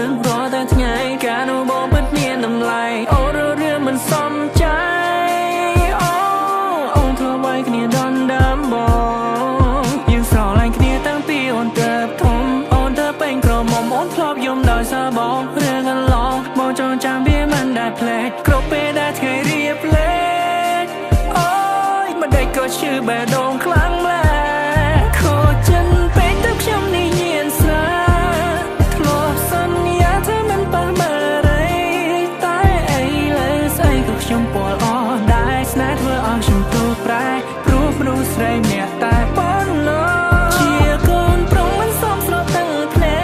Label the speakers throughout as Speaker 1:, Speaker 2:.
Speaker 1: រឿងរាល់តែថ្ងៃកាលនោះបងពិតមានតម្លៃអូរឿងមិនសមใจអូអូនធ្លាប់វាយគ្នាដណ្ដើមបងយើងស្រឡាញ់គ្នាតាំងពីអូនទៅធំអូនទៅពេញក្រមុំអូនធ្លាប់យំដោយសារបងរឿងកន្លងបងចងចាំវាមិនដែលភ្លេចគ្រប់ពេលដែលថ្ងៃរៀបលេចអូយមិនដេចក៏ឈឺបេះដូងខ្លាំងម្ល៉េះខូចចិនពេកទៅខ្ញុំនេះញៀនស្រាធ្លាប់សន្យាថាមិនប៉ះបារីតែអីលើស្អីក៏ខ្ញុំពលអស់ដែរស្នេហ៍ធ្វើឲ្យខ្ញុំទូប្រែព្រោះមនុស្សស្រីម្នាក់តែប៉ុណ្ណោះជាកូនប្រុសមិនសមស្របទាំងភ្នែ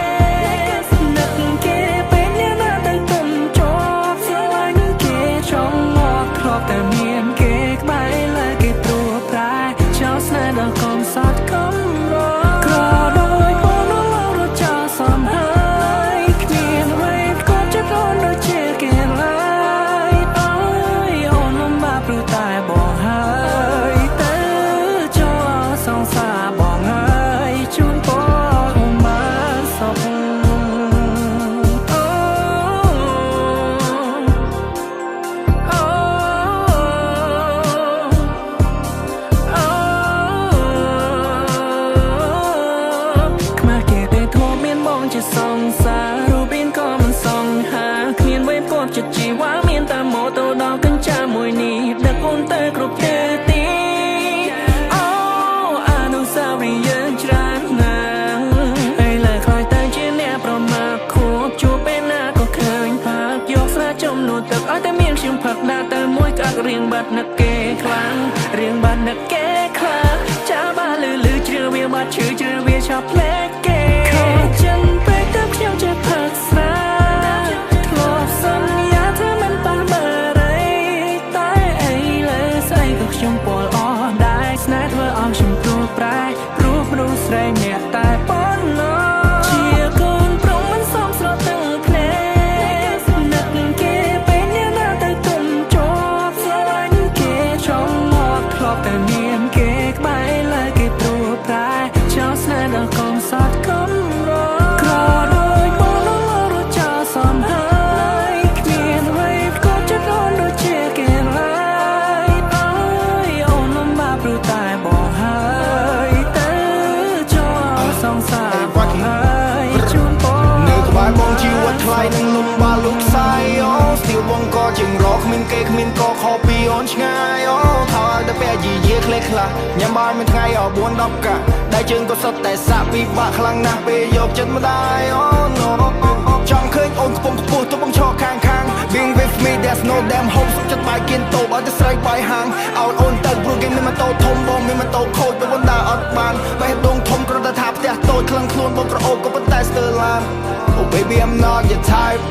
Speaker 1: កនឹកគេពេលអ្នកណាទៅទុំជាប់ស្រឡាញ់គេចង់មកធ្លាប់តែមានគេក្បែរលើគេព្រួប្រែចោលស្នេហ៍ដល់កំសត់កំរក្រដោយបងនោះលោករត់ចោលសំហើយគ្មានអ្វីក៏ចិត្តអូនដូចជាគេឡើយអើយអូនលំបាកព្រោះតែបងហើយទៅចូលសង្សារបងហើយជូនពរអូនបានសុខអូអូអូខ្មាស់គេទេធ្លាប់មានបងជាសង្សាររូបរាងក៏មិនសង្ហាគ្មានវេផ្គប់ចិត្តជីវ៉ាមានតែម៉ូតូដល់កញ្ចាមួយនេះដឹកអូនទៅគ្រប់ទិសទីអូអនុស្សាវរីយ៍យើងច្រើនណាស់ឥឡូវខ្លាចតែជាអ្នកប្រមាថខួបជួបពេលណាក៏ឃើញផាកយកស្រាចំនួនទឹកឲ្យតែមានខ្ញុំផឹកដាក់ទៅមួយក្អាក់រៀងបាត់នឹកគេខ្លាំងរៀងបាត់នឹកគេខ្លាំងចាបាលឺលឺជ្រឿវាបាត់ឈឺជ្រឿវាឆាប់ភ្លេចគេខូចចិនពេកទៅខ្ញុំចេះផឹកស្រាធ្លាប់សន្យាថាមិនប៉ះបារីតែអីលើស្អីក៏ខ្ញុំពលអស់ដែរស្នេហ៍ធ្វើឲ្យខ្ញុំទូប្រែព្រោះមនុស្សស្រីម្នាក់តែប៉ុណ្ណោះជាកូនប្រុសមិនសមស្របទាំងភ្នែកនឹកគេពេលអ្នកណាទៅទុំជាប់ស្រឡាញ់គេចង់មកធ្លាប់តែមានគេក្បែរលើគេព្រួប្រែចោលស្នេហ៍ដល់កំសត់កំរក្រដោយបងនោះលោករត់ចោលសំហើយគ្មានអ្វីក៏ចិត្តអូនដូចជាគេឡើយអើយអូនលំបាកព្រោះតែបងហើយទៅចូលសង្សារបងហើយជូនពរ
Speaker 2: នៅក្បែរបងជីវិតថ្លៃនឹងលំបាកលោកខ្សែអូស្ទៀវបងក៏ជាងរកគ្មានគេគ្មានកខពីអូនឆ្ងាយអូខោឲ្យតែពាក់យីយាខ្លេខ្លះញ៉ាំបាយមួយថ្ងៃអស់4 10កាក់ដៃជើងក៏សុទ្ធតែសាក់ពិបាកខ្លាំងណាស់ពេលយកចិត្តម្ដាយអូ no ចង់ឃើញអូនខ្ពង់ខ្ពស់ទោះបងឈរខាងខាង Being with me, there's no damn hope សុខចិត្តបាយគៀនតូបឲ្យតែស្រែកបាយហាងឲ្យអូនទៅព្រោះគេមានម៉ូតូធំបងមានម៉ូតូខូចបងដើរអត់បានបេះដូងធំគ្រាន់តែថាផ្ទះតូចក្លឹងខ្លួនបងក្រអូបក៏ប៉ុន្តែស្ទើរឡាន Oh baby, I'm not your type.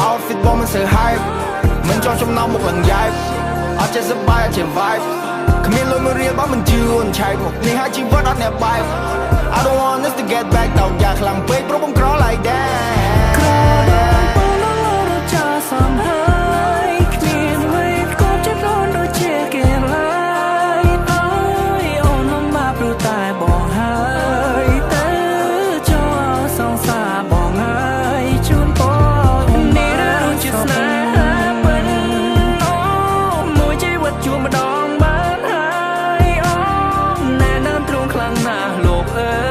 Speaker 2: Outfit បងមិនសូវ hype មិនចង់ចំណោមមុខឡើងយ៉ែបអត់ចេះសប្បាយអត់ចេះ vibe គ្មានលុយមួយរៀលបងមិនជឿអូនឆែកមកនេះហើយជីវិតអត់អ្នកបែប I don't want us to get back តោកយ៉ាខ្លាំងពេកព្រោះបងក្រ like that.
Speaker 1: ក្រដូចបងនោះលោរត់ចោលសំហើយគ្មានអ្វីក៏ចិត្តអូនដូចជាគេឡើយអើយអូនលំបាកព្រោះតែបងហើយទៅចូលសង្សារបងហើយជូនពរនេះរឿងជាស្នេហាពិតអូមួយជីវិតជួបម្ដងបានហើយអូណែនាំទ្រូងខ្លាំងណាស់លោកអើ